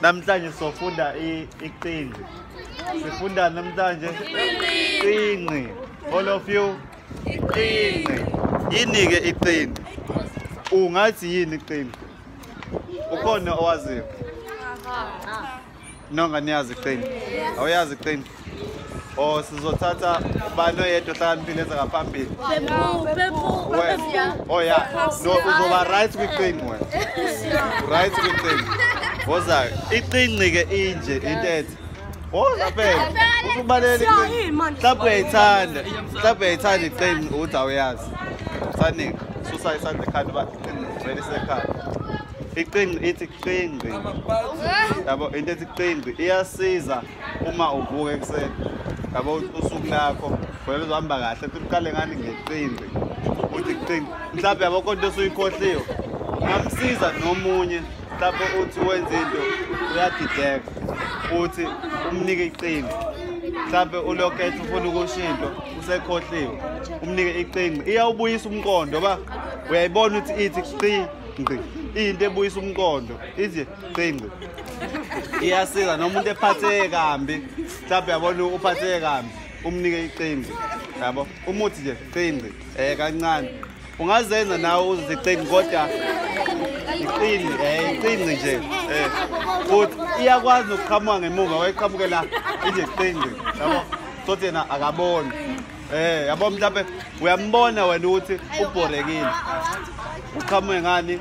Namhlanje sofunda iqingqi. Sifunda namhlanje iqingqi. All of you iqingqi. Yini ke iqingqi? Ungathi yini iqingqi? Ukhona owaziyo? Nonga niyazi iqingqi. Awuyazi iqingqi? Oh, sizothatha ubani oyedwa ohlakaniphile eza ngaphambili. Oh yeah. No, uzoba right kwiqingqi wena. Right kwiqingqi. Woza iqingqi ke inje into ethi. Woza phela. Usubalele iqingqi. Mhlawumbe uyayithanda. Mhlawumbe uyayithanda iqingqi uthi awuyazi. Sanika. Susa isandla ekhanda uba iqingqi vele isekhanda. Iqingqi ithi qingqi. Yabo into ethi qingqi iyasiza uma uvuka ekuseni. Yabo usuku lakho vele uzohamba kahle uqale ngani ngeqingqi. Uthi qingqi. Mhlawumbe yabo konke osuyikhohliwe. Ungamsiza nomunye mhlawumbe uthi wenza into uyadideka. Uthi umnike iqingqi. Mhlawumbe ulokethe ufuna ukusho into usekhohliwe. Umnike iqingqi. Iyawubuyisa umqondo ba uyayibona ukuthi ithi qingqi. Into ebuyisa umqondo ithi qingqi. Iyasiza noma umuntu ephatheke kambi mhlawumbe yabona uphatheke kambi umnike iqingqi yabo umuthi nje qingqi kancane ungazenza nawe uziqingqi kodwa iqingqi iqingqi nje futhi iyakwazi ukuqhamuka ngemuva wayiqhamuke la inje qingqi yabo sothi yena akaboni yabo mhlawumbe uyambona wena ukuthi ubhorekile uqhamuke ngani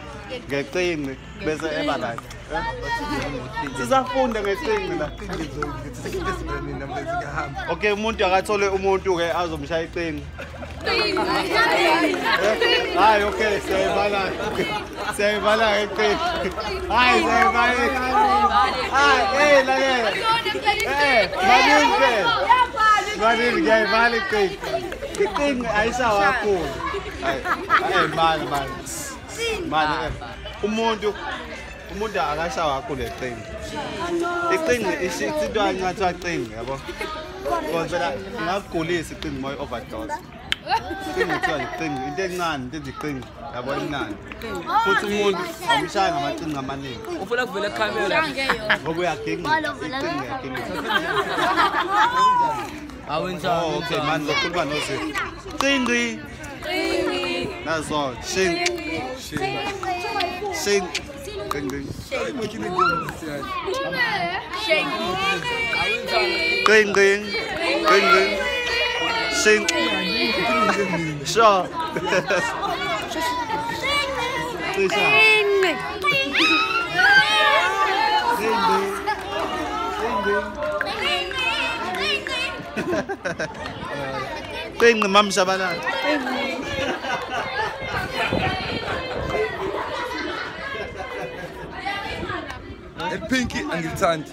ngeqingqi bese eba right. Sizafunda ngeqingqi la. Okay, umuntu akathole umuntu ke azomshaya iqingqi. Hayi okay, siyayivala. Siyayivala iqingqi. Hayi siyayivala. Hayi, lalela. Maningi. Maningi ngiyayivala iqingqi. Iqingqi ayishawa kakhulu. Hayi, mani mani. Mani umuntu akashawa kakhulu eqingqi. Iqingqi into kancane qingqi yabo. Because phela ingakugulisa iqingqi uma overdose. Iqingqi kuthiwa iqingqi into encane into ethi iqingqi yabo imnandi. Futhi umuntu awumshaya ngamaqingqi amaningi. Ufuna kuvela camera ngoba uyaginqa. Iqingqi iyaginqa. Awenzani? Okay man lokhuluma noZipho. Qingqi. Qingqi. Nazo shin. Shin. Qingqi. Qingqi. Qingqi. Shin. Sure. Qingqi. Qingqi Mam Shabalala. Pinky angilithandi.